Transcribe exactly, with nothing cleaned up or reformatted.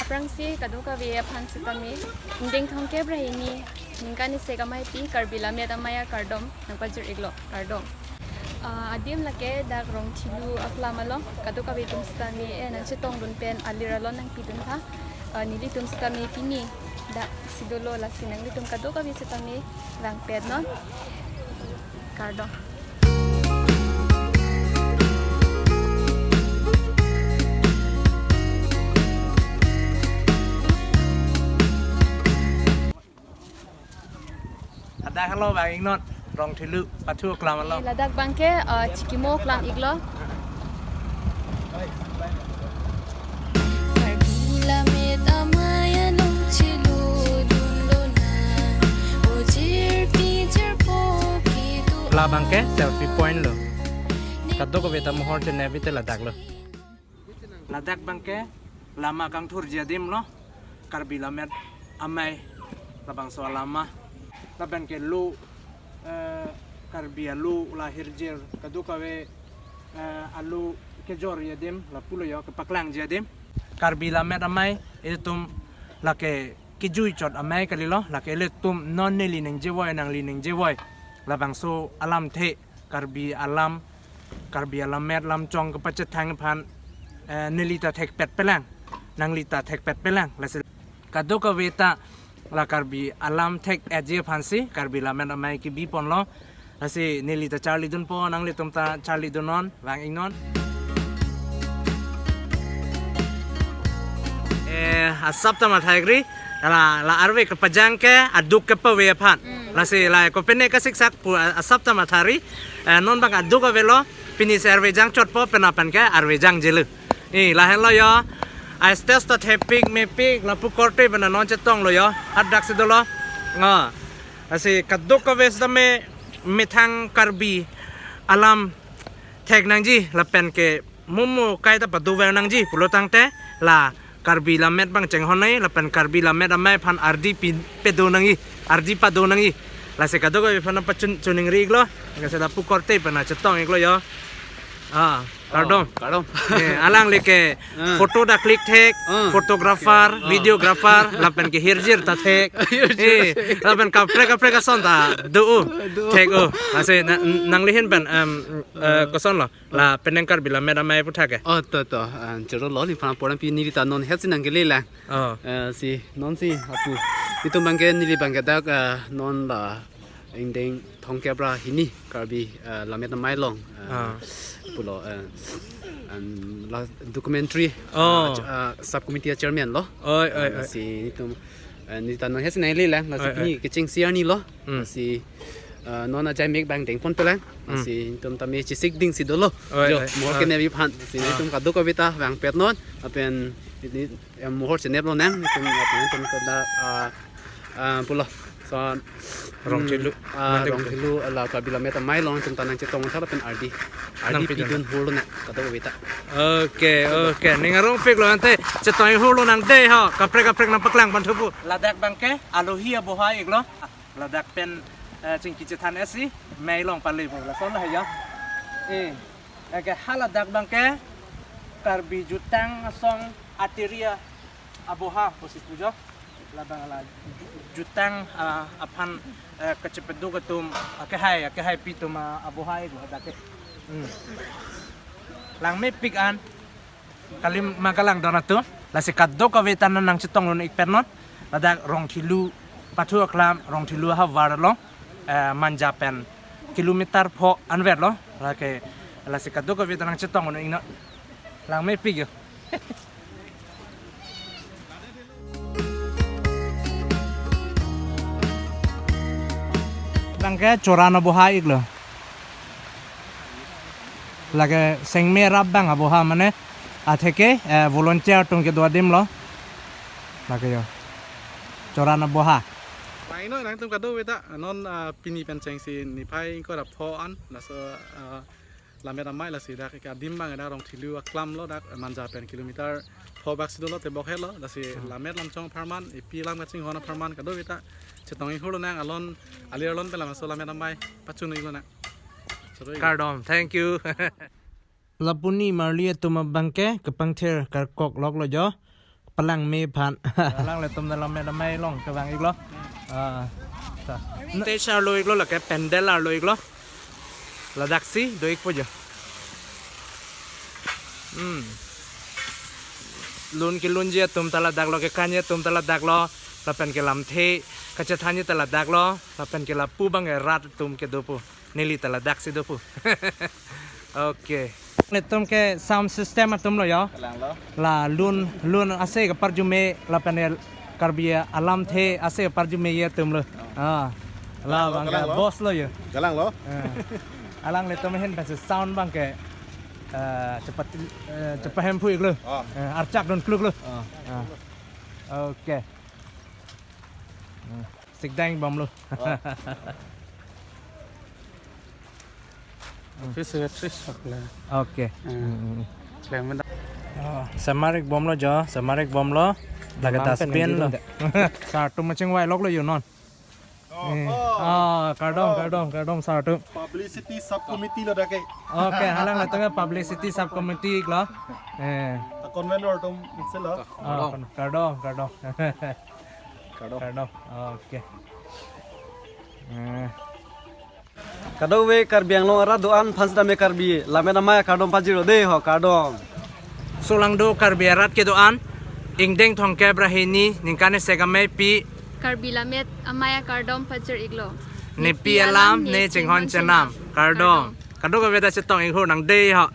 Aphrangsi kadokave aphan sitame, ingdeng thomkep ra hini, ningkan isi ameipi Karbi Lammet Amei akardom nangpajir-iklo, kardom. Ah, adim lake dak Rongthelu aklam along, kadokave atum sitame, eh, nangchetongdun pen alir alon nangpidun tha. Ah, nelitum sitame pini dak si dolo, lasi nanglitum kadokave sitame vangpet non. Kardom. Hadak halo vang-iknon, Rongthelu pathu aklam along. Ladak abangke, uh, Chikimo aklam-iklo. Karbi Lammet Amei along chilodun lonang, ojirpi jirpo kedo. La abangke selfie point lo. Kadokave ta mohor chenep-ik te ladak lo. Ladak abangke lama kangthurji adim lo, Karbi Lammet Amei labangso alama. Lapen ke lo, eh, Karbi alo la hirjir kadokave, eh, alo kejorji adim lapulo yo, kepaklangji adim. Karbi Lammet Amei ilitum lake kejui chot amei kalilo, lake ilitum non neli ningjevoi, nangli ningjevoi labangso alamthe, Karbi alam, Karbi alammet lamchong kepachethang aphan, eh, neli ta thekpet pelang, nangli ta thekpet pelang. Lasi kadokave ta la Karbi alam thek-etji aphansi Karbi Lammet Amei kebi ponlo. Lasi neli ta charlidunpo, nanglitum ta charlidunnon, vang-iknon. Eh, asap ta matha-ikri, la, la arve kepajang ke aduk kepave aphan. Mm. Lasi la kopine kasiksak pu a-, asap ta mathari. Eh, non abang aduk avelo, pini si arve jang chotpo, penap pen ke arve jangjelo. Eh, lahenlo yo. A-stage ta thepik mepik, lapu korte pen non chetonglo yo. Hadak si dolo. Nga. Lasi kadokave sitame methang Karbi alam thek nangji, lapen ke momo kaita padover nangji pulo tangte, la Karbi Lammet abang chenghon nangji, lapen Karbi Lammet Amei aphan ardi pi-, pedo nangji, ardi pado nangji. Lasi kadokave aphan pachun-, chuningri-iklo, lasi lapu korte pen chetong-iklo yo. Ah, kardom. Oh, kardom. Eh, alangli ke, ah, photo ta click thek, ah, photographer, ah, videographer, lapen ke hirjir ta thek. Hirjir. Eh, lapen kaprek kaprek ason ta do-o. Do-o. Thek-o. Lasi na-, n-, nangli ahin pen, em, eh, ah, kosonlo. La penang Karbi Lammet Amei aputhak ke. Oh, to, to. Ah, choro lo, neliphan apor pini ta non hetsi nangkele lang. Oh. Eh, si, non si, apu. Itum abangke, neli abangke dak, eh, non la ingdeng thomkep ra hini Karbi, eh, Lammet Amei along, eh, ah, pulo, eh, an la documentary, oh, eh, ch-, eh, subcommittee chairman lo. Oi, oi, eh, oi. Si itum, eh, neli ta non hetsi nangkele lang, lasi, oi, oi, pini kechengsi arni lo. Hmm. Lasi, eh, non ajai mek abang dengpon pelang. Hmm. Lasi itum tame chesik ding si dolo. Oi, jo, oi, mohor, ah, kenep-ik aphan. Lasi, ah, itum kadokave ta vangpet non. Lapen ini, em, mohor chenep lonang. Itum, itum, itum kada, ah, ah, pulo. So, Rongthelu, hmm, ah, Rongthelu, ala Karbi Lammet Amei along itum ta nangchetong tha lapen ardi, ardi nangpidun, pidun hur lonang kadokave ta. Oke, oke. Ning arong pik lo ante, chetong hur lonang dei ho. Kaprek kaprek nangpaklang pon thupo. Ladak abangke alohi aboha-iklo. Ladak pen, eh, chingki chethan esi, mei along pale po. Lason la ya. Eh, eh, ke haladak abangke Karbi jutang asong ateria aboha pusi pu jo. Labang la ju-, jutang, ah, aphan, eh, kachepaduk atum, ah, kehai, ah, kehaipi atum, ah, aboha-iklo dak ke. Hmm. Lang mepik an. Kali ma kalangdun atum. Lasi kadokave ta nangchetong lun-ik pet non. Ladak Rongthelu pathu aklam, Rongthelu ahavar along, eh, Manja pen kilometer pho anvet lo. Lake, lasi kadokave ta nangchetong lun-iknon. Lang mepik yo. Abangke choran aboha-iklo. Lake sengme rap abang aboha mane atheke, eh, volunteer atum kedo adim lo. Lake yo. Choran aboha. Laino nangtum kadokave ta non, ah, pini pen chengsi niphai ingkoi ra pho an laso, ah, Lammet Amei lasi dak ke adim abang dak Rongthelu aklam lo, dak Manja pen kilometer pho bak si dolo, tebok helo, lasi, hmm, lammet lamchong apharman, epi alam kachinghon apharman kadokave ta chetong hur lonang, alon alir alon pen labangso Lammet Amei pachun-ik lonang. Choro-ik. Kardom, thank you. Lapu nimarli atum abangke kepangthir karkok loklo jo. palang me aphan. Alanglitum ta lammet amei along kevang iklo. Ah, ta. Stage arlo iklo, lake pandal arlo iklo. Ladaksi do ikpo jo. Hmm. Lun kelunji atum ta ladaklo, kekangji atum ta ladaklo, lapen ke lamthe kachethanji ta ladaklo, lapen ke lapu abang ke rat atum ke dopo. Neli ta ladaksi dopo. Okay. Netum ke sound system atum lo jo. Kalanglo. La lun, lun ase kaparjume lapen el Karbi alamthe ase kaparjume atum lo. Ah. La Kalanglo, abang ke kalanglo. Boss lo jo. Kalanglo. Ah. Alanglitum ahin pensi sound abang ke, eh, chepat, eh, chepahemphu iklo. Oh. Eh, archak dun kluklo. Oh. Ah. Okay. Hmm. Sikdang bomlo. Oh. Office secretary sakle. Okay. Hmm. Hmm, hmm, hmm. Klem da. Oh, semarik bomlo jo, semarik bomlo. Lake lampen dustbin lo. Sar atum maching wai lok lo jo non. Oh, eh, oh. Ah, kardom, oh, kardom, kardom sar atum. Publicity subcommittee lo dak ke. Okay, alanglitum ke publicity subcommittee lo. Eh. Convener atum isi lo. Ah, kardom, kardom. Kardom. Kardom. Okay. Eh. Kadokave Karbi Anglong arat do-an aphan sitame Karbi lammet amei akardom pajirlo dei ho, kardom. Solangdo Karbi arat kedo-an, ingdeng thomkep ra hini, ningkan isi amei pi. Karbi lammet amei akardom pajir iklo. Nepi alam ne chinghon chenam. Kardom. Kardom. Kadokave ta chetong ikho nang dei ho.